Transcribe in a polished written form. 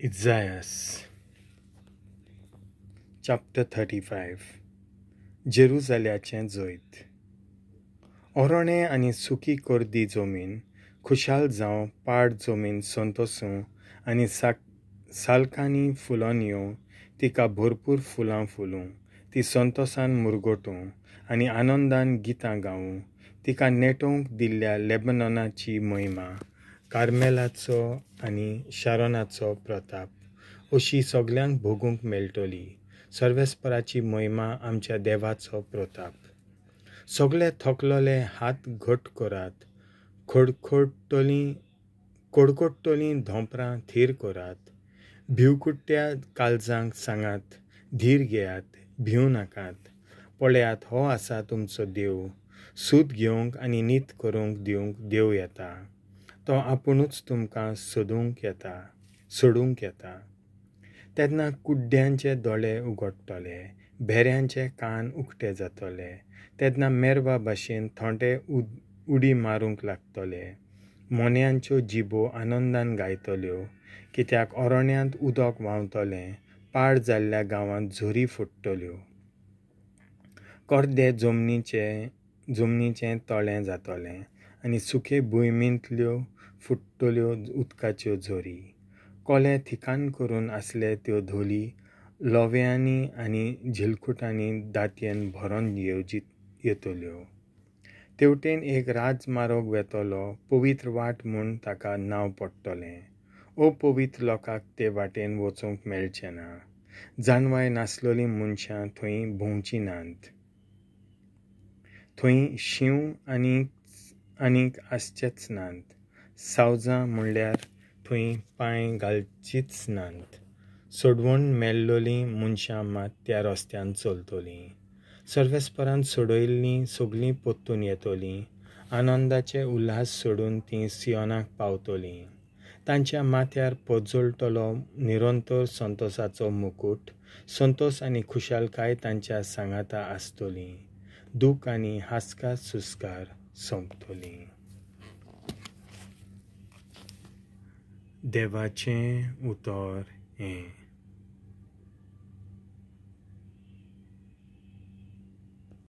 Isaiah chapter 35. जेरुजाल्याचें जैत. ओरणें आनी सुकी कर्दी जमीन खुशाल जावं, पाड जमीन संतोसूं आनी सालकांनी फुलोन येवं, तिका भरपूर फुलां फुलूं, ती संतोसान मुरगटूं आनी आनंदान गितां गावूं. तिका नेटोवंक दिल्ल्या लेबनॉनाची महिमा, कार्मेलाचो आनी शारोनाचो प्रताप अशी सगल्यांक भोगूंक मेळटली. सर्वेस्पराची महिमा, आमच्या देवाचो प्रताप. सगळे थकलोले हात घट करात, कडकडटलीं धोंपरां थीर करात. भिवकुट्या काळजांक सांगात, धीर घेयात, भिवं नाकात. पळयात, हो आसा तुमचो देव. सूद घेवंक आनी नीत करूंक दिवंक देव येता. तो आपुणूच तुमकां सोडूंक येता. तेन्ना कुड्ड्यांचे दोळे उगडटले, भेऱ्यांचे कान उक्ते जातले. तेन्ना मेरवा भाशेन थोंडे उडी मारूंक लागतले, मोन्यांच्यो जिबो आनंदान गायतल्यो. कित्याक अरण्यांत उदक व्हांवतलें, पाड जाल्ल्या गांवांत झरी फुट्टल्यो. कर्दे जमनीचें तळें जातलें आनी सुके भुंयमींतल्यो फुट्टल्यो उदकाच्यो झरी. कोले थिकान करून आसले त्यो धोली लोव्यांनी आनी झिलकुटांनी दांतयेन भरून येतल्यो. तेवटेन एक राजमार्ग वेतलो, पवित्र वाट म्हूण ताका नांव पडटलें. अपवित्र लोकांक ते वाटेन वचूंक मेळचें ना. जाणवाय नासलोलीं मनशां थंय भोंवचीं नात. थंय शींव आनीक आसचेच नात. सावजां म्हणल्यार थंय पांय घालचीच नात. सोडवण मेल्लोलीं मनशां मात त्या रस्त्यान चलतलीं. सर्वेस्परान सोडयल्लीं सगलीं परतून येतलीं. आनंदाचे उल्हास सोडून तीं सियोनाक पावतलीं. तांच्या माथ्यार पोजोळटलो निरंतर संतोसाचो मुकूट. संतोस आनी खुशालकाय तांच्या सांगाता आसतली. दूख आनी हास्कार सुस्कार सोंपतली. देवाचें उतर हें.